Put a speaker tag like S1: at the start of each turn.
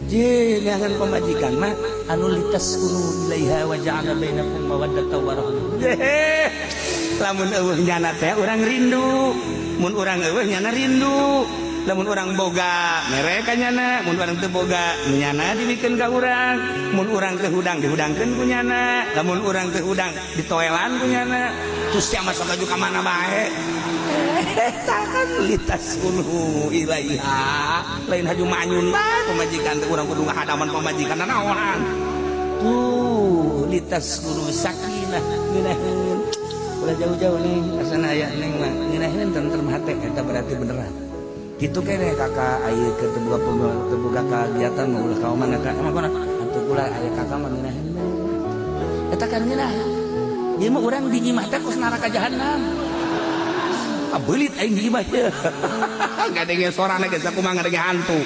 S1: Je, neangan pamajikan mah anu litaskunu ilaiha wa ja'ala bainakum mawaddatan warahmah. Lamun euweuh nyana teh urang rindu, mun urang euweuh nyana rindu. Lamun urang boga mere ka nyana, mun urang teu boga nyana dibikeun ka urang, mun urang teu hudang dihudangkeun ku nyana, lamun urang teu hudang ditoelan ku nyana. Terus sia masuk ka mana bae. Eta kan litaskunu ilaiha, lain haju manyun bae pamajikan teh. Urang kudu ngahadaman pamajikan naonan tuh, litaskunu sakinah, ngeunaheun. Ulah jauh-jauh nih, asana aya neng mah ngeunaheun, tentrem hate eta berarti beneran kitu kene. Kakak aya keur teu boga, teu boga kagiatan mah ulah ka mana ka emang kana atuh, ulah aya kakak mah ngeunaheun. Eta kan ngeunah ieu mah. Urang di imah teh kos neraka jahanam. Ah, beulit aing di imah teh ngadenge sorana geus, aku mah ngadenge hantu.